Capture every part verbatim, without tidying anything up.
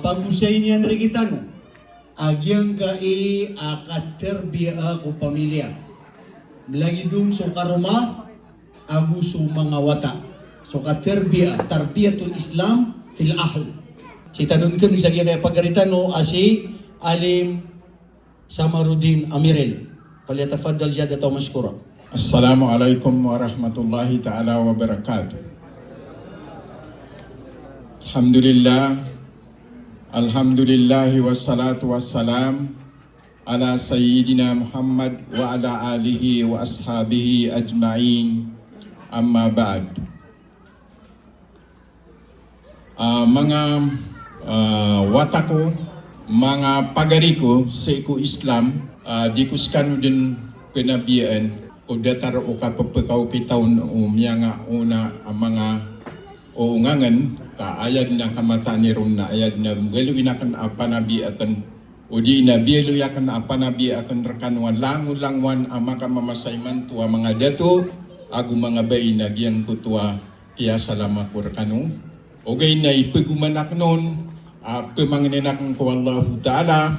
Pagosay niyan rktano a giyangkai a katarbiya ko pamilya. Lagid on so karoma ago so manga wata. So katarbiya, tarbiyatul Islam fil ahl. Sii tano dn kn sa giyangkai a pagari tano a si Alim Samaruddin Amirel. Falyatafaddal jadatan mashkura. Assalamu alaikum warahmatullahi ta'ala wabarakatuh. Alhamdulillah. Alhamdulillah wassalatu wassalam ala sayyidina Muhammad wa ala alihi wa ashabihi ajma'in. Amma ba'd. Ah, manga, ah, wata ko, manga pagari ko sii ko Islam, ah, di ko skano dn pnabiyaan ko datar o kappkaokit on o miyangaona a manga o ngangn, ka aya dn a kamataan iron na aya dn a galoyin akn a panabiya akn, odi na biyaloy akn a panabiya akn rkano a langolangowan a makamamasa imanto a manga dato ago manga bai na giyangkoto a kiyasalama ko rkano. Ogaid na ipgoman akn on a pmangnin akn ko Allahu Ta'ala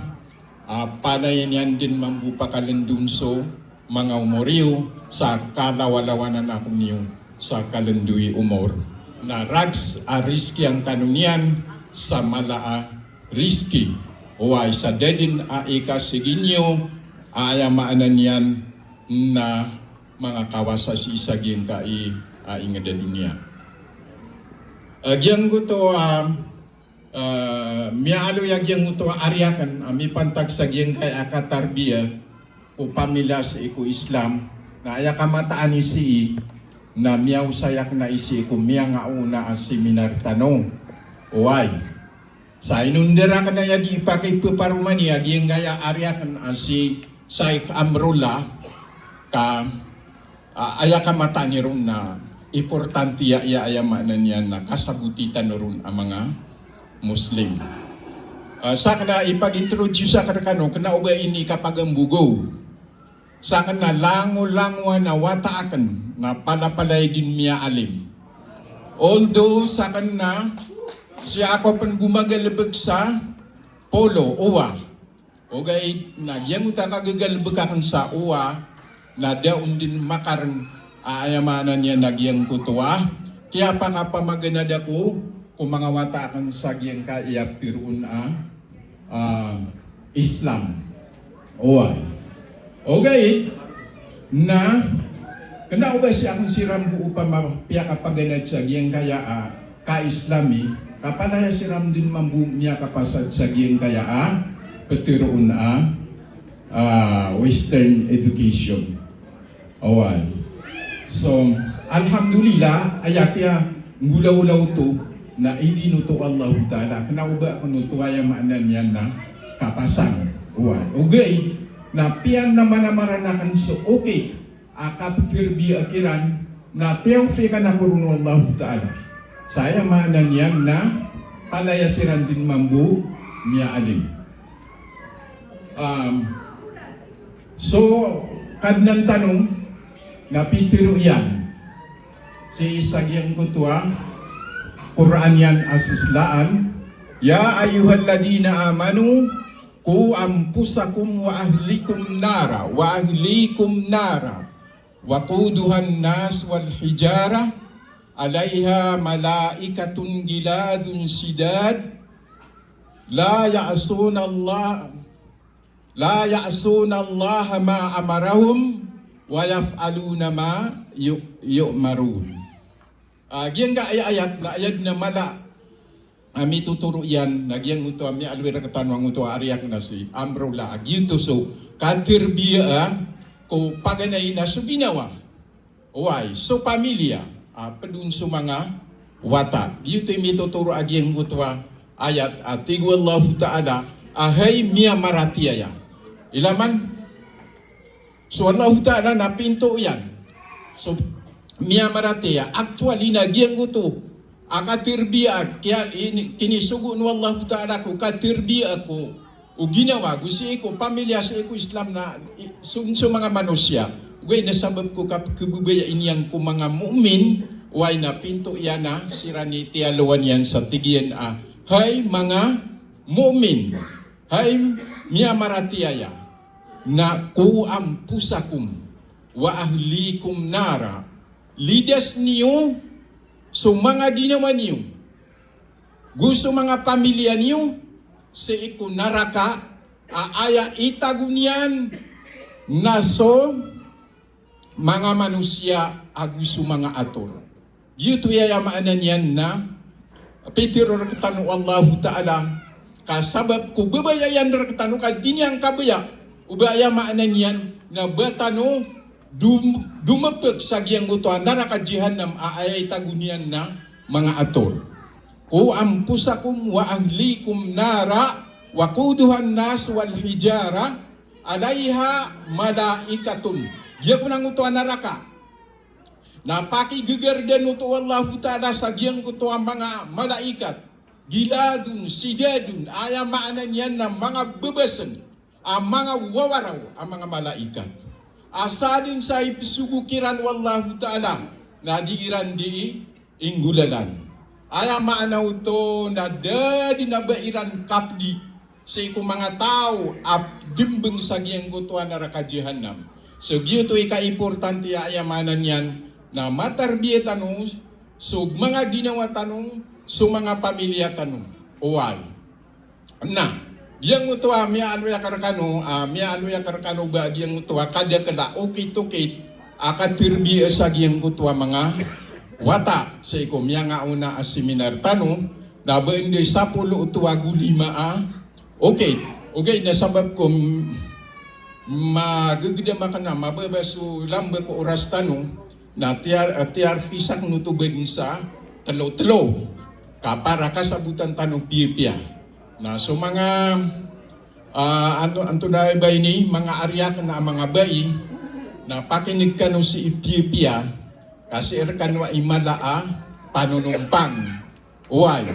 a palaya niyan dn mambo pakalndon so manga omor iyo sa kalawalawanan ako niyo sa kalndo i omor. Na rakhs a rizki angkano niyan sa mala a rizki. Oway, sa da dn a ikasgi niyo a aya maana niyan na manga kawasa sii sa giyangkai a ingd a doniya. A giyangkoto a Ah, miyaaloy a giyangkoto a ari akn a mipantag sa giyangkai a katarbiya ko pamilya sii ko Islam, na aya kamataan i sii na miyaosay akn a i sii ko miyangaona a seminar tano. Oway. Sa inondar akn aya di ipakipparomani a giyangkai a ari akn a si Shaykh Amrullah ka A, aya kamataan iron na importante aya, aya, aya maana niyan na kasaboti tano ron a manga Muslim. A, sakn na ipag-introduce akn rkano, kna o ba ini kapagambogo. Sakn na langolangowan a wata akn na palapalaya dn miyaalim. Although sakn na sii ako pn gomagalbk sa polo, owa. Ogaid na giyangkoto a kagagalbk akn sa owa na da on dn makarn a aya maana niyan na giyangkoto a kiyapakapamaganad ako ko manga wata akn sa giyangkai a ptharoon a, a, Islam. Oway. Ogaid na kna o ba sii akn siran bo opama piyakapaganad sa giyangkaya a ka-Islami, ka palaya siran dn mambo miyakapasad sa giyangkaya a ptharoon a, a, Western education. Oway. So, alhamdulillah, aya kiyanggolawla oto na idin oto o Allahu Ta'ala, kna o ba akn oto aya maana niyan na kapasan. Oway. Ogaid na piyanamanamaraan akn so okit a kaptharbiya kiran na tiyawfiqan ako ron o Allahu Ta'ala. Sa aya maana niyan na palaya siran dn mambo miyaalim. Um, so, Kadnan tano na pitharo iyan sii sa giyangkoto a Qur'an iyan a sislaan, "Ya ayyuhalladhina amanu, qu anfusakum wa ahlikum nara, wa ahlikum nara, waquduhan nas wal hijarah, alaiha malaikatun ghilazun shidad, la ya'suna Allah, la ya'suna Allaha ma amarahum, wa yaf'aluna ma yu-, yu'marun." Ah, giyangkai a ayat na aya dn a mala a mitotoro iyan na giyangkoto a miyaaloy rktano angkoto a ari akn a si Amrullah, a giyoto so katharbiyaan ko paganay na so ginawa. Oway, so pamilya, a, pd on so manga wata. Giyoto i mitotoro a giyangkoto a ayat a tig o Allahu Ta'ala a hay miyamaratiyaya. Ilay man, so Allahu Ta'ala na pinto iyan so miyamaratiyaya. Actually, na giyangkoto a katharbiyaan, kiya-, ini-, kinisogoon o Allahu Ta'ala ko katharbiyaan ko o ginawa, go sii ko pamilya, sii ko Islam na i-, so, so manga manosiya. Ogaid na sabap ko kapkhababayai niyan ko manga mu'min, oway na pinto iyan a siran i tiyalowan iyan sa tig iyan a, hay manga mu'min, hay miyamaratiyaya, na qu anfusakum wa ahlikum nara, lidas niyo so manga ginawa niyo, go so manga pamiliya niyo, sii ko naraka a aya itago niyan na so manga manosiya ago so manga ator. Giyoto i aya maana niyan na pitharo rktano o Allahu Ta'ala, ka sabap ko babaya iyan rktano ka di niyan kabaya, o ba aya maana niyan na ba tano dom-, domapk sa giyangkoto a naraka jahannam a aya itago niyan na manga ator. Qu anfusakum wa ahlikum nara waquduhan nas wal hijara alaiha malaikatun. Giya kon angkoto a naraka na pakigegardan oto o Allahu Ta'ala sa giyangkoto a manga malaikat. Ghiladhun shidadun, aya maana niyan na manga babasng a manga wawaraw a manga malaikat. Asar dn sa ipsogo kiran o Allahu Ta'ala na di iran di inggolalan. Aya maana oto na da dn a ba iran kapdi sii ko manga taw a dmbng sa giyangkoto a naraka jahannam. So giyoto i kaimportante a aya maana niyan na matarbiya tano so manga ginawa tano, so manga pamiliya tano. Oway. Na giyangkoto a miyaaloy akn rkano, a miyaaloy akn rkano ba giyangkoto a kadakl a okit-okit a katarbiya sa giyangkoto a manga wata sii ko miyangaona a seminar tano, na ba anda i sapolo oto ago lima a okit. Ogaid na sabap ko m-, magagdam akn a mababa so lamba ko oras tano, na tiyar-, tiyarhis akn oto ba dn sa tlo-tlo ka para kasabotan tano piyapiya. Na so manga, ah, anto-, antonaa ba ini, manga ari akn a manga bai, na pakinig kano sii piyapiya, ka sii rkano i mala a panonompang. Oway.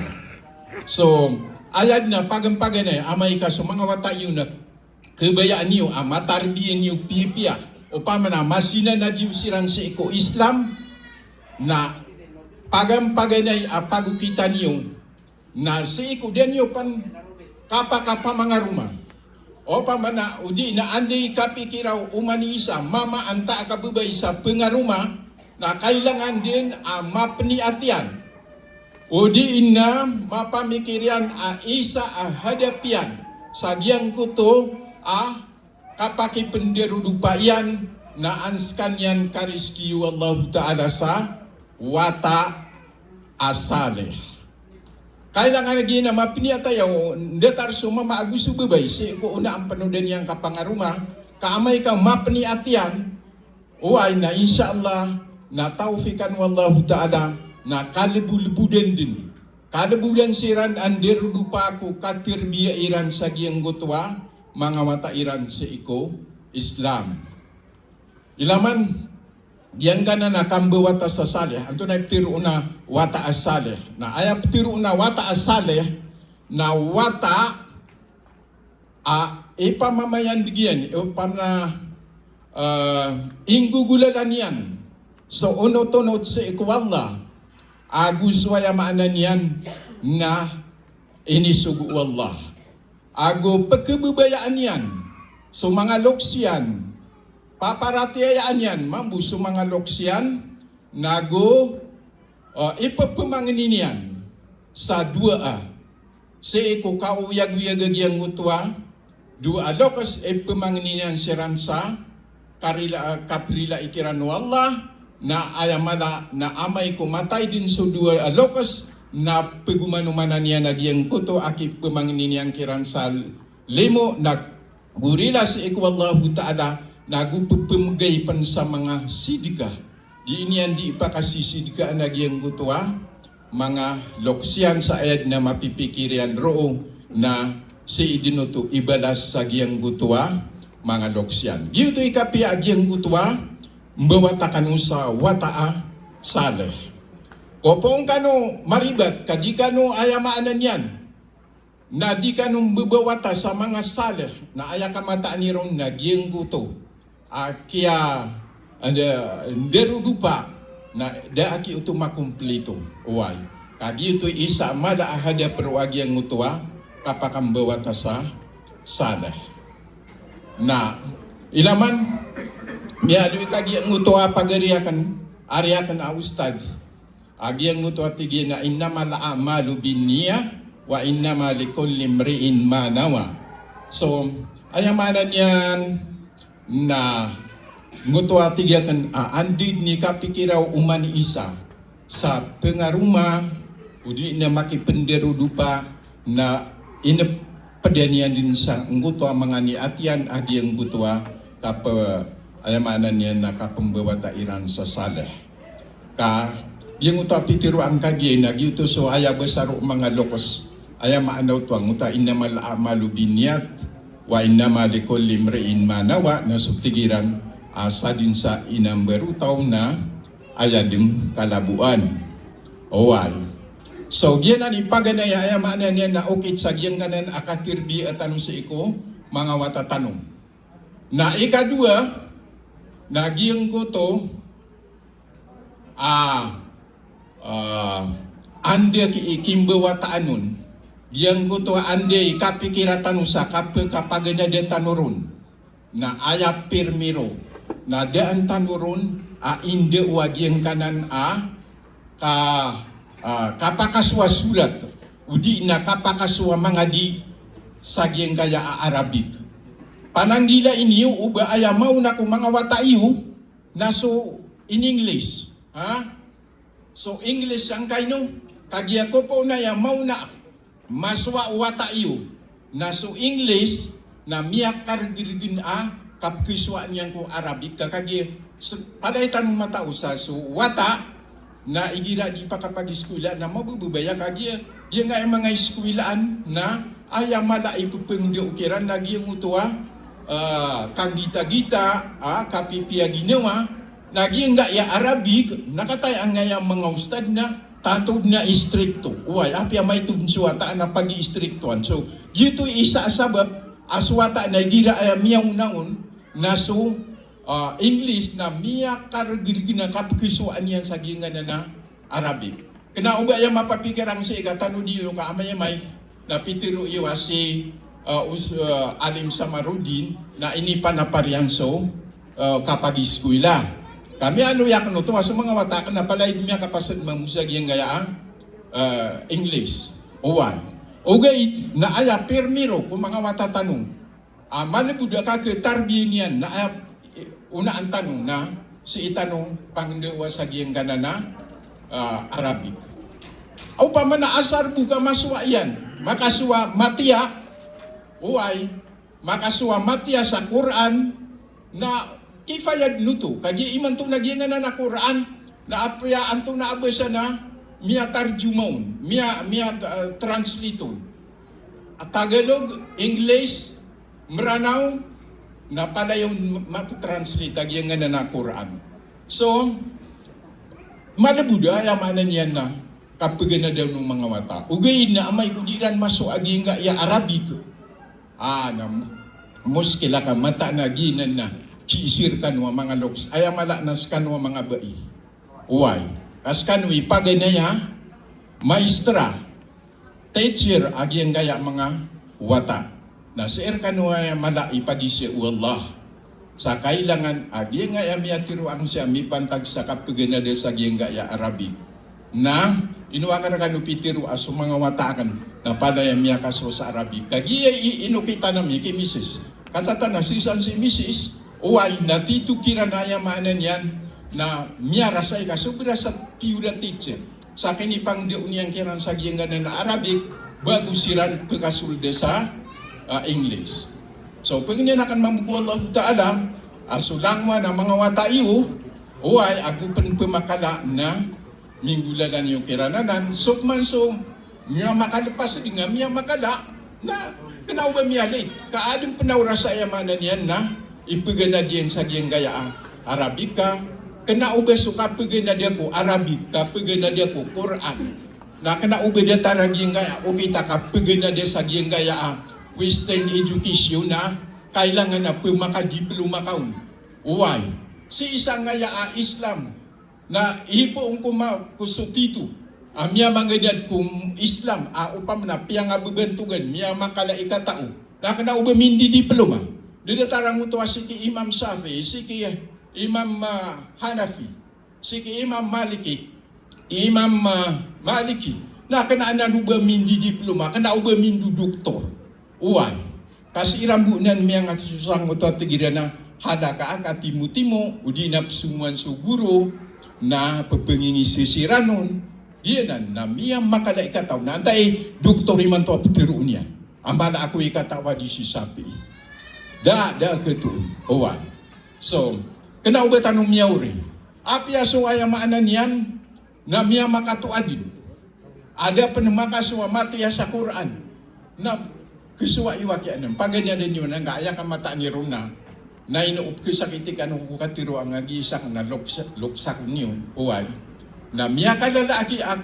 So aya dn a paganay-paganay, amay ka so manga wata iyo na kabayaan iyo a matarbiya niyo piyapiya, opama na masinanad iyo siran sii ko Islam, na paganay-paganay a pagokitan iyo na sii ko da niyo pn kapakapamangaroma. Opama na, odi na anda i kapikira o oman i isa, mama antaa ka babay sa pangaroma, na kailangan dn a mapniyat iyan. Odi na mapamikir iyan a isa a hadap iyan sa giyangkoto a kapakipndarodopa iyan, na an skaniyan karizki o Allahu Ta'ala sa wata a salih. Kailangan lagi na mapniyat aya o ndatar so mama ago so babay sii ko ona a pn o da niyan kapangaroma, ka amay ka mapniyat iyan, oway na insha Allah na tawfiqan o Allahu Ta'ala na kalbolbodan dn. Kalbolbodan siran a ndarodopa ko katarbiya iran sa giyangkoto a manga wata iran sii ko Islam. Ilaman giyangkanan a kambawata sa salih, antonaa i ptharoon a wata a salih. Na aya ptharoon a wata a salih na wata a ipamamayandg iyan, ipama-, ah, inggogolalan iyan so onot-onot sii ko Allah, ago so aya maana niyan na inisogo o Allah. Ago pkhababayaan iyan so manga loks iyan, paparatiyayaan iyan mambo so manga loks iyan, nago, eh, ipphmangni niyan sa dowa a, sii ko kaoyagoyag a giyangkoto a dowa a loks, ipphmangni niyan siran sa karila, kaprilai kiran o Allah, na aya mala na amay ko matay dn so dowa a loks, na pgomanomanan iyan a giyangkoto a kiphmangni niyan kiran sa limo, na go rila sii ko Allahu Ta'ala, na go pphmgay pn sa manga sidka. Di niyan di pakasisidkaan a giyangkoto a manga loks iyan sa aya dn a mapipikir iyan roo na sii dn oto ibalas sa giyangkoto a manga loks iyan. Giyoto i kapiya a giyangkoto a mbawata kano sa wata a salih. Kopoon kano maribat ka di kano, aya maana niyan na di kano mbabawata sa manga salih, na aya kamataan iron na giyangkoto a kiya, anda, ndarodopa, na da a ki oto makomplito. Oway. Ka giyoto i isa a mala a hadap roo a giyangkoto a kapakambawata sa salih. Na ilaman, miyaaloy ka giyangkoto a pagari akn, ari akn a ustadh, a giyangkoto a tig iyan a innamal a'malu binniyah wa innama likulli imri'in ma nawa. So, aya maana niyan na ngoto a tig iyan a anda dn i kapikira o oman i isa sa pngaroma, odi na makipndarodopa, na inpda niyan dn sa ngoto a manga niyat iyan a giyangkoto a kap-, aya maana niyan na kapmbawata iran sa salih. Ka giyangkoto a pitharo angka giya na giyoto so aya basa ron manga loks. Aya maana oto angkoto a innamal a'malu binniyat wa innama likulli imri'in ma nawa, na so tig iran a sadn sa inambar o taw na aya dn kalaboan. Oway. So, giyanan i paganay a aya maana niyan na okit sa giyangkanan a katharbiyah tano sii ko manga wata tano. Na ikadowa, na giyangkoto a, a, anda ki, i kimbawataan on, giyangkoto a anda i kapikira tano sa kap-, kapaganada tano ron. Na aya pirmiro, na daan tano ron a indao a giyangkanan a ka, a, kapakasowa sorat, odi na kapakasowa mangadi sa giyangkaya a Arabic. Pananggilai niyo o ba aya maona ko manga wata iyo na so in English, ha? So English angkaino, kagiya ko pn aya maona masowa o wata iyo na so English na miyakargrgn a kapkhasowa niyan ko Arabic ka, kagiya s-, palaya tano matao sa so wata na igira di pakapagiskwila na mabababaya, kagiya giyangkaya manga iskwilaan na aya mala i pphangendao kiran na giyangkoto a, a, kanggitagita, a, kapipiya ginawa, na giyangkaya Arabic, na kataya angkaya manga ustadh na tanto dn a istrikto. Oway, apiya maito dn so wata na pag-iistriktoan. So, giyoto i isa a sabap a so wata na igira aya miyaona on na so, a, English na miyakargrgn a kapkhasowa niyan sa giyangkanan a Arabic. Kna o ba aya mapapikirang sii ka tanodi iyo ka amay-amay na pitharo iyo a si, a, us-, a, Alim Samaruddin na inipanapar iyan so, a, kapagiskwila. Ka miyaaloy akn oto a so manga wata akn na palaya dn miyakapasad mambo sa giyangkaya a, a, English. Oway. Ogaid na aya pirmiro ko manga wata tano a malbod a kakhatarbiya niyan na aya, e, onaan tano na sii tano pangendaowa sa giyangkanan a, a, Arabic. Opama na asar bo ka masowa iyan, makasowa matiya, oway, makasowa matiya sa Qur'an, na kifaya dn oto. Kagiya imanto na giyangkanan a Qur'an na apiya antonaa a basa na miyatarjuma on, miya, miya, a, translate on. A Tagalog, English, Mranaw, na palaya on ma-, matranslate a giyangkanan a Qur'an. So, malbod a aya maana niyan na kapaganada on o manga wata. Ogaid na amay ko di iran masowa a giyangkaya Arabic, a, na m-, muskil a ka mataan a giyanan na kiisir kano a manga loks. Aya mala na skano a manga bai. Oway. Ka skano i paganay a maestra, teacher a giyangkaya manga wata. Na sii rkano aya mala i pagizaan o Allah. Sa kailangan a giyangkaya miyatharoang sii a mipantag sa kapaganada sa giyangkaya Arabic. Na ino akn rkano pitharo a so manga wata akn na palaya miyakasowa sa Arabic. Kagiya i-, inokitan ami ki misis. Katatan a sii san si misis, oway, na tito kiran a aya maana niyan na miyarasay ka sobra sa pure a teacher. Sa kinipangndao niyan kiran sa giyangkanan a Arabic, bago siran pkasolda sa, a, English. So, pangnin akn mambo ko Allahu Ta'ala, a so langowan a manga wata iyo, oway, ago pn pmakala na minggolalan iyo kiran anan, so pman so miyamakalpas dn a miyamakala, na kna o ba miyalay. Ka adn pn a oras a aya maana niyan na ipaganad iyan sa giyangkaya a Arabic ka, kna o ba so kapaganada ko Arabic, kapaganada ko Qur'an. Na kna o ba datar a giyangkaya, okit a kapaganada sa giyangkaya a Western education na kailangan a pmakadiploma ka on. Oway. Sii sangkaya a Islam, na ipoon ko ma-, ko so tito a miyamangadad ko Islam a opama na piyangabebantogan, miyamakalai katao, na kena o ba mindidiploma. Da datar angkoto a sii ki Imam Shafi'i, sii ki Imam, ah, Hanafi, sii ki Imam Maliki, Imam, ah, Maliki, na kena anan o ba mindidiploma, kena o ba mindodoktor. Oway. Ka sii ran bo nan miyangasosa angkoto a tig iran a halaka a katimotimo, odi na pesongowan so goro, na pepengingisisi ran on. Giyanan na miyamakalai katao. Na antai doktor imanto a petero niyan a mala ako i katao a di si Shafi'i. Da, da ketoon. Oway. So, kena o ba tano miyaori. Apiya so aya maana niyan na miyamakatoadil. Adn a pen makasowa matiya sa Qur'an. Na kesowa iyo aki anan. Paganadan iyo na nga aya kamataan iyo ron na, na ino o pekesakiti kano ko katero a nga gii sa kena loksa, loksa ko niyo. Oway. Na miyakalala aki a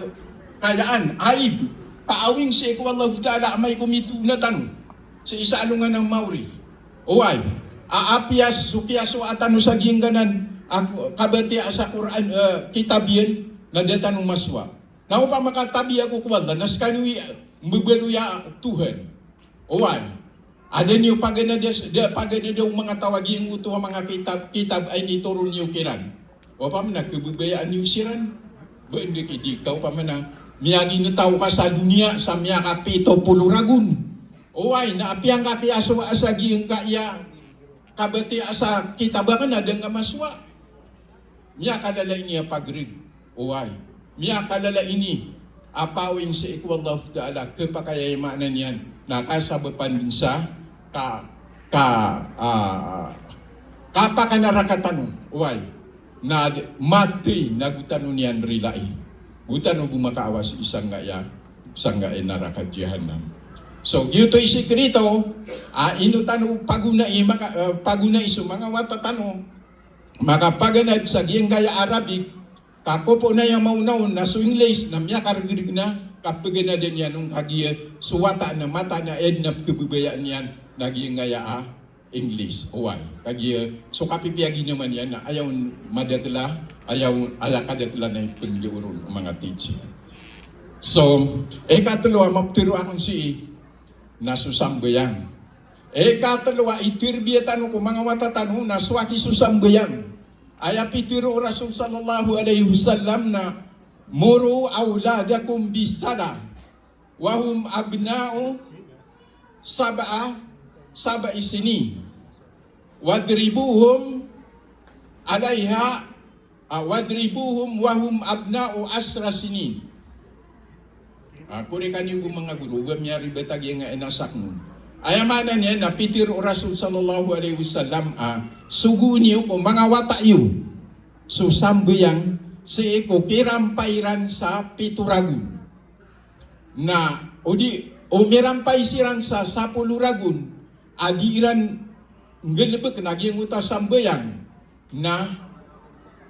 kayaan, aib, paawing sii ko Allahu Ta'ala amay ko mitoona tano sii sa alongan a maori. Oway. A apiya so kiyasowa tano sa giyangkanan a kabatiya sa Qur'an, eh, kitab iyan, na da tano masowa. Na opama ka tabiya ko ko Allah, na sekaniyan i mbebaloy a Tuhan. Oway. Adn iyo paganada, da paganada o manga taw a giyangkoto a manga kitab, kitab a initoron iyo kiran. Opama na kebebayaan iyo siran. Ba anda ki di ka opama na miyaginetaw ka sa doniya sa miyakapito polo ragon. Oway, na apiya nga kiyasowa sa giyangkaya kabatiya sa kitab aken na da nga masowa. Miyakalala ini a pagreg. Oway. Miyakalala ini a paawing sii ko Allahu Ta'ala, kepakay a aya maana niyan na kasabapan den sa ka, ka, ah, kapakanaraka tano. Oway. Na d-, matey na go tano niyan rilai. Go tano bo makaawa sii sangkaya, sangkaya naraka jahannam. So, giyoto i sekreto a ino tano pagonai, maka, eh, pagonai so manga wata tano. Makapaganad sa giyangkaya Arabic, ka kopo na iya maona on na so English na miyakaregreg na, ka paganadan iyan on kagiya so wata na mataan a aya den a pekebebayaan iyan na giyangkaya a English. Oway. Kagiya so kapipiya ginawa niyan na aya on madakl a, aya on, aya kadaklan a ipendao ron o manga teacher. So, ikatelo a mapetero aken sii na so sambayang. Ikatelo a iterbiya tano ko manga wata tano na so aki so sambayang. Aya pitero o Rasul sallallahu alaihi wasallam na, "Muru awladakum bis-salah wa hum abna'u sab'a, sab'i sinin. Wadribuhum alaiha, ah, wadribuhum wa hum abna'u ashra sinin." Ah, kori kaniyo go manga goro, ba miyaribat a giyangkaya a saknon. Aya maana niyan na pitero o Rasul sallallahu alaihi wasallam a, sogoon iyo ko manga wata iyo so sambayang sii ko kirampay iran sa pito ragon. Na o di, o mirampay siran sa sapolo ragon a di iran nggalebek na giyangkoto a sambayang, na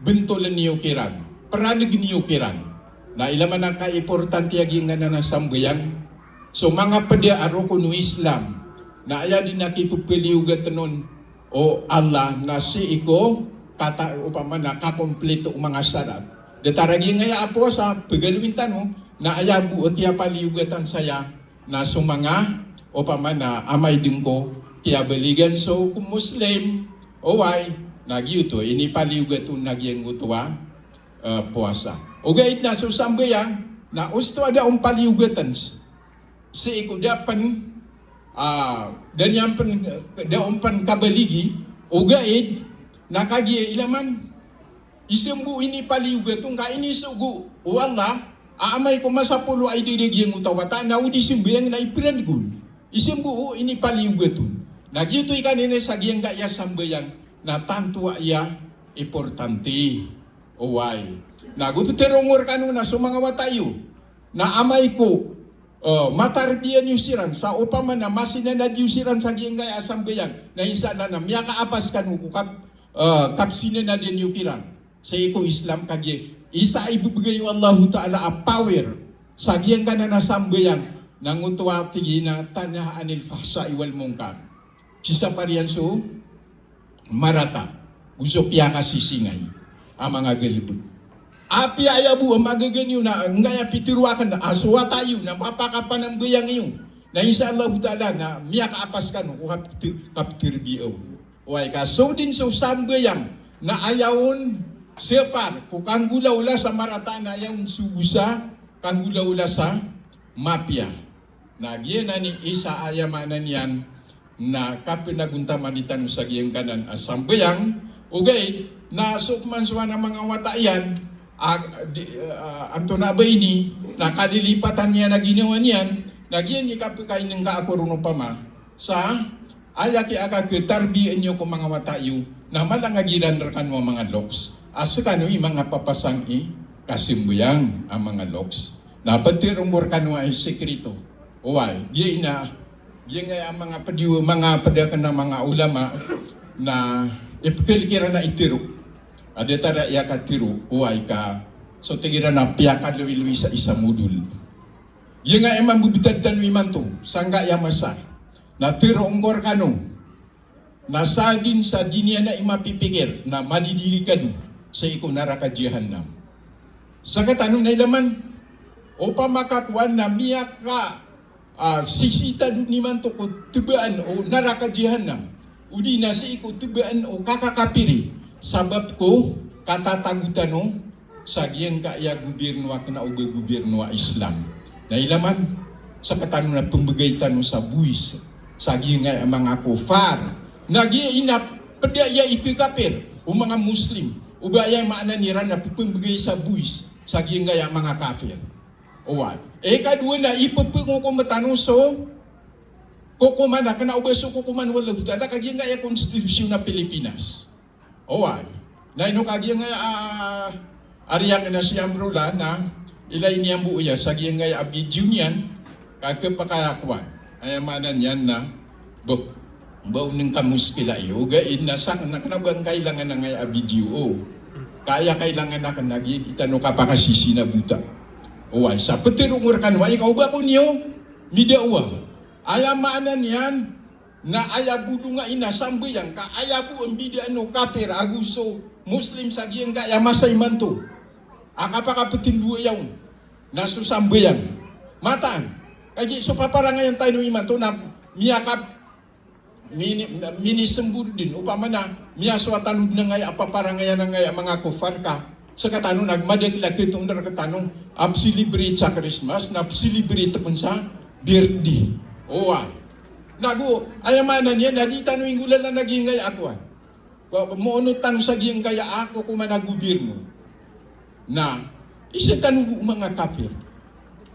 bentolen iyo kiran, peranegen iyo kiran. Na ilay man a kaimportante a giyangkanan a sambayang, so manga ped a rokon o Islam, na aya den a kipepaliyogaten on o Allah na sii ko kata, opama na kakomplito o manga sarat. Datar a giyangkaya a powasa, pegalowin tano, na aya bo a kiyapaliyogatan saya na so manga, opama na amay den ko kiyabaligan so ko Muslim, oway, na giyoto inipaliyogat on a giyangkoto a, eh, powasa. Ogaid na so sambayang na osto a da on paliyogaten sii ko da pen, ah, da niyan pen, da on pen kabaligi, ogaid na kagiya ilay man, isa bo inipaliyogat on ka inisogo o Allah a amay ko masapolo a ideg a giyangkoto a wata na o di sambayang na iperaneg on. Isa bo inipaliyogat on. Na giyoto i kanini sa giyangkaya sambayang na tanto a aya importante. Oway. Na go petero ngor kano na so manga wata iyo na amay ko, eh, matarbiya niyo siran sa opama na masinanad iyo siran sa giyangkaya a sambayang, na insha Allah na miyakaapas kano ko kap-, eh, kapsinanadan iyo kiran sii ko Islam. Kagiya isa a ibebegay o Allahu Ta'ala a power sa giyangkanan a sambayang na ngoto a tig iyan a tanha anil fahsha'i wal munkar. Sisapar iyan so marata, go so piyakasisingay a manga galebek. Apiya aya bo a magaga niyo na enggay a pitharo aken a so wata iyo na mapakapanambayang iyo, na insha Allahu ta'ala na miyakaapas kano ko kapit-, kapitharbiya o. Oway, ka so den so sambayang na aya on separ ko kanggolawla sa marata na aya on so dosa, kanggolawla sa mapiya. Na giyanan i isa a aya maana niyan na kapenagontaman i tano sa giyangkanan a sambayang, ogaid na so pemansowan a manga wata iyan a di, a, antonaa ba ini, na kalilipatan iyan a ginawa niyan, na giyan i kapekainengka ako ron opama sa aya ki aka ketarbiyaan iyo ko manga wata iyo, na mala nga giran rekano a manga loks. A sekano i manga papasang i kasambayang a manga loks. Na peterongor kano a i sekrito. Oway, giya ina, giya nga a manga pediyo, manga pedaken a manga ulama, na ipekel kiran a itero. A datar a aya katero, oway ka, so tig iran a piyakalowilowi sa isa modul. Giya nga a mambebetad tano imanto, sangkaya masa. Na terongor kano. Na sadn sa di niyan a i mapipikir na madidilikado sii ko naraka jahannam. Sekatano na ilaman, opama ka kowan na miyaka, a, sisitado nimanto ko tebaan o naraka jahannam, odi na sii ko tebaan o kakakapiri, sabap ko katatago tano sa giyangkaya gobirno a kena o ba gobirno a Islam. Na ilaman, sekatano na pembegay tano sa bowis sa giyangkaya manga kofar. Na giya ina ped a aya ikekapir o manga Muslim, o ba aya maana niran na pembegay sa bowis sa giyangkaya manga kafir. Oway. Ikadowa na ipepengokom tano so kokoman a kena o ba so kokoman o Allahu Ta'ala, ka giyangkaya konstitusyon a Pilipinas. Oway. Na ino ka giyangkaya, a, ari aken a si Amrullah na ilay niyan bo iya sa giyangkaya a video niyan, ka kepakaya kowan. Aya maana niyan na, bo, ba o nen ka muskila iyo, ogaid na sa, na kena ba ngkailangan angkaya a video, o. Ka aya kailangan aken na giya di tano kapakasisinabotan. Oway, sa peterongor kano a ikaw ba ko niyo midawa. Aya maana niyan, na aya bo donga ina sambayang ka aya bo a mbidaan o kapir ago so Muslim sa giyangkaya masa imanto a kapakapetendowaya on na so sambayang. Mataan, kagiya so paparangayan tano imanto na miyakap-, mini-, minisembor den, opama na miyasowa tano den angkaya a paparangayan angkaya manga kofar ka sekatano na madakl a ketong den rektano a pecelebrate sa Christmas, na pecelebrate pen sa birthday. Oway. Nago, aya maana niyan, na di tano inggolalan a giyangkaya a kowan. Wa-, moonot tano sa giyangkaya a kokoman a gobirno. Na, isa tano bo manga kafir.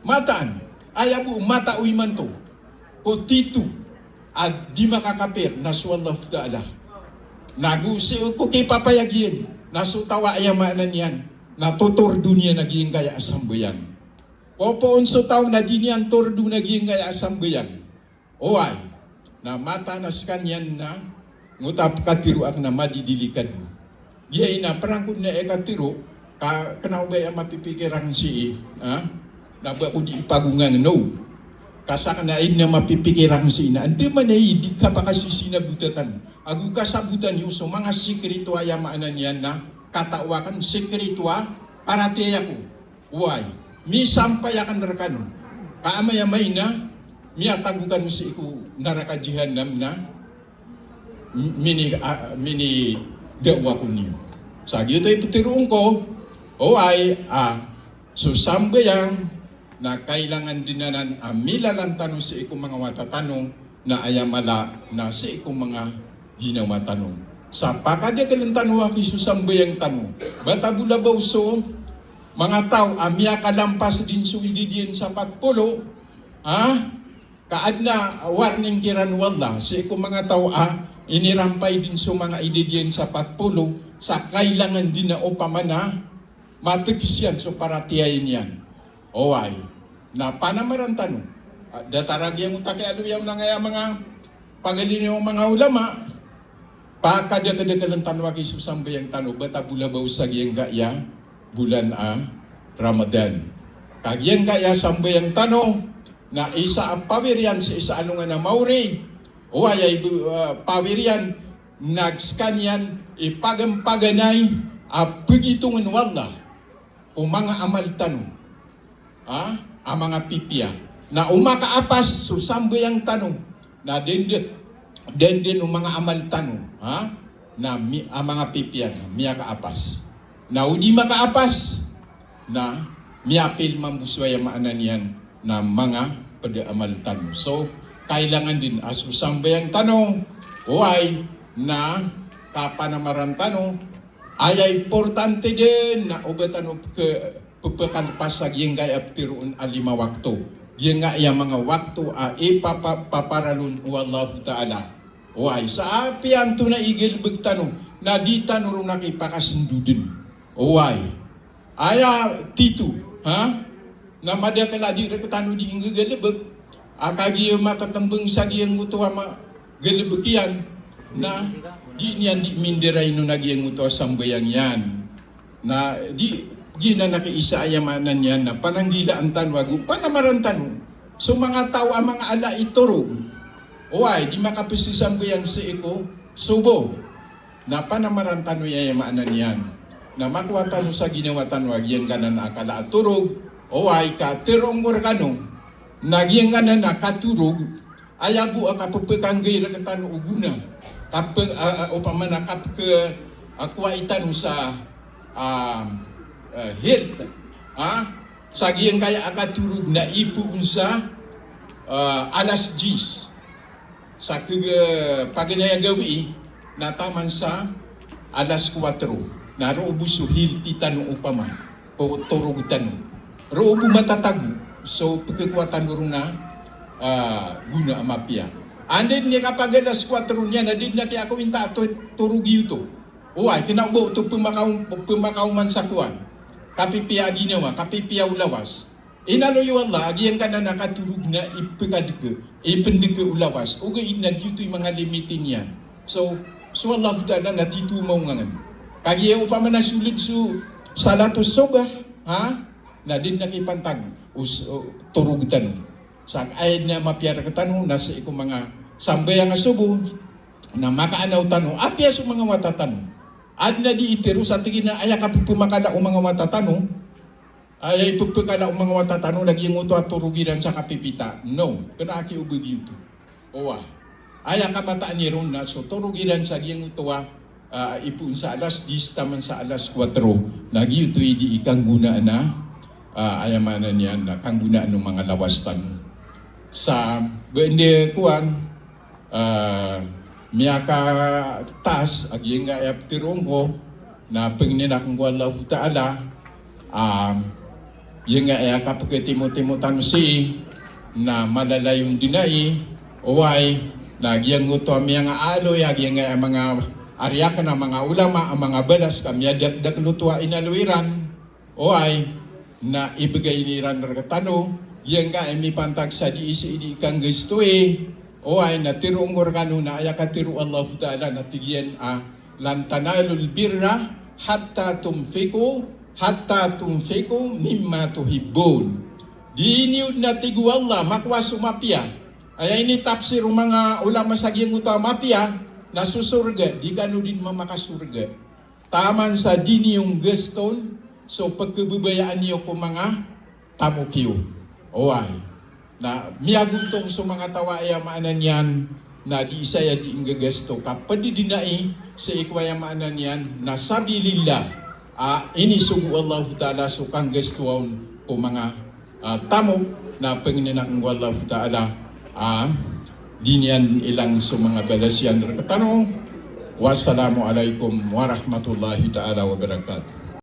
Mataan, aya bo matao imanto ko tito a di makakapir na so Allahu Ta'ala. Nago sii ko kipapayag iyan na so taw a aya maana niyan na totordo niyan a giyangkaya a sambayang. Popoon so taw na di niyan tordo na giyangkaya a sambayang. Oway, na mataan a sekaniyan na ngoto a pekatero aken na madidilikado. Giya ina perangkod na aya katero, ka kena o ba aya mapipikir aken sii, ha? Na ba ko di ipagongang no. Ka saken a aya mapipikir aken sii na andamanaya i di kapakasisinabotan ago kasabotan iyo so manga sekrito a aya maana niyan na katao aken, sekrito a paratiyaya ko. Oway, misampay aken rekano. Ka amay-amay na miyatago kano sii ko naraka jahannam na mini, a, minidawa ko niyo. Sa giyoto i peteroon ko, oway, a, so sambayang na kailangan den anan a milalan tano sii ko manga wata tano, na aya mala na sii ko manga ginawa tano. Sa pakadakelen tano aki so sambayang tano. Bata bo labaw so manga taw a miyakalampas den so idad iyan sa pat polo, ha? Ka aden a warning kiran o Allah sii ko manga taw a inirampay den so manga idad iyan sa pat polo, sa kailangan den a opama na matekes iyan so paratiyaya niyan. Oway. Na panamaran tano. A, datar a giyangkoto a kiyaaloya on angkaya manga pagaliyo o manga ulama. Pakadakadakelen tano aki so sambayang tano, bata bo labaw sa giyangkaya bolan a Ramadan. Ka giyangkaya sambayang tano na isa a pawir iyan sii sa alongan a maori. Oway, a, pawir iyan na sekaniyan i pagan-paganay a pegitongen o Allah. o manga amal tano, ha, a manga pipiya. Na o makaapas so sambayang tano, na denden, denden o manga amal tano, ha, na mi-, a manga pipiya na miyakaapas. Na o di makaapas, na miyapil mambo so aya maana niyan na manga pd a amal tano. So, kailangan dn a so sambayang tano, oway, na kapanamaran tano, aya importante dn na oba tano pk-, ppkalpas sa giyangkaya ptharoon a lima wakto. Giyangkaya manga wakto a ipapa-, paparalon o Allahu Ta'ala. Oway, sa apiya antonaa i galbk tano, na di tano ron na kipakasndodn. Oway. Aya tito, ha? Na madakl a di rktano di inggalbk a kagiya matatmbang sa giyangkoto a ma-, galbk iyan, na di niyan di mindarainon a giyangkoto a sambayang iyan. Na di, giyanan a kiisa aya maana niyan na pananggilaan tano ago panamaran tano so manga taw a manga ala i torog. Oway, di makapzambayang sii ko sobo. Na panamaran tano aya maana niyan na makowa tano sa ginawa tano a giyangkanan a kala a torog. Oway, ka tharoon ko rkano na giyangkanan a katorog, aya bo a kappkanggay rktano o gona. Kap-, a, a, opama na kapk-, a, kowai tano sa, a, a, health, ha? Sa giyangkaya a katorog na ipoon sa, a, alas diyes. Sa kg-, paganay a gawii na taman sa alas kuwatro. Na roo bo so healthy tano opama ko torog tano. Roo bo matatago so pkhakowa tano ron a, a, gona a mapiya. Anda dn i kapag-alas kuwatro niyan na di dn a kiyakowinta a to-, torog iyo oto. Oway, kna o ba oto pmakaom-, pmakaoman sa kowan. Kapipiya a ginawa, kapipiya o lawas. Inaloy o Allah a giyangkanan a katorog na ipkadk, ipndk o lawas. Ogaid na giyoto i manga limit iyan. So, so Allahu Ta'ala na tito mawngangan. Kagiya opama na sold so salatus subh, ha? Na di dn a kipantag o s-, o torog tano. Sa aya dn a mapiya rktano na sii ko manga sambayang a sobo na makaanaw tano, apiya so manga wata tano. Adn a di itharo sa tig iyan a aya kapphmakala o manga wata tano, aya ipphkala o manga wata tano na giyangkoto a torog iran sa kapipita. No, kna a kiyoba giyoto. Oway. Aya kamataan iron na so torog iran sa giyangkoto a, a, ipoon sa alas diyes taman sa alas kuwatro. Na giyoto i di ikanggonaan a, a, aya maana niyan na kanggonaan o manga lawas tano. Sa ba anda kowan, a, miyakataas a giyangkaya ptharoon ko, na pangnin akn ko Allahu Ta'ala, a, giyangkaya kapkhatimotimo tano sii, na malalayon dn ai, oway, na giyangkoto a miyangaaloy a giyangkaya manga ari akn a manga ulama, a manga balas ka miyadakdakl oto a inaloy iran. Oway, na ibgay iran rktano giyangkaya mipantag sa di sii di kanggasto i. Oway, na tharoon ko rkano na aya katharo o Allahu Ta'ala na tig iyan a, "Lan tanalul birra hatta tunfiqu, hatta tunfiqu mimma tuhibbun." Di niyo dn, a tig o Allah, makowa so mapiya. Aya initafsir o manga ulama sa giyangkoto a mapiya na so sorga, di kano dn mamakasorga taman sa di niyo nggaston so pkhababayaan iyo ko manga tamok iyo. Oway. Na miyagontong so manga taw a aya maana niyan na di saya di nggagasto ka pd dn ai sii ko aya maana niyan na sabilillah. A, inisogo o Allahu Ta'ala so kanggastowa on ko manga, a, tamok na pangnin akn ko Allahu Ta'ala, a, di niyan ilang so manga balas iyan rktano. Wassalamu alaikum warahmatullahi ta'ala wabarakatuh.